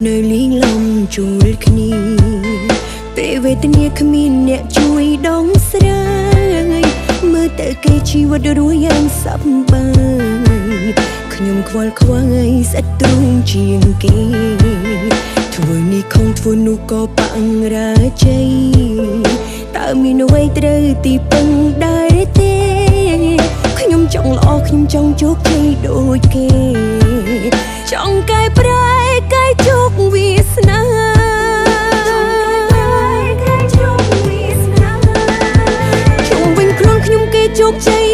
នៅលីងលំជួលគ្នាពេលវេទនាគ្មានអ្នកជួយដងស្រាយមើលទៅគេជីវិតរស់យ៉ាងសប្បាយខ្ញុំខ្វល់ខ្វាយស្អិតទ្រូងជាងគេធ្វើនេះខំធ្វើនោះក៏បាំងរាជ័យតើមានអ្វីត្រូវទីពឹងដែរទេខ្ញុំចង់ល្អខ្ញុំចង់ជោគជ័យដូចគេចង់កែប្រែកែជោគវាសនាជុំវិញខ្លួនខ្ញុំគេជោគជ័យ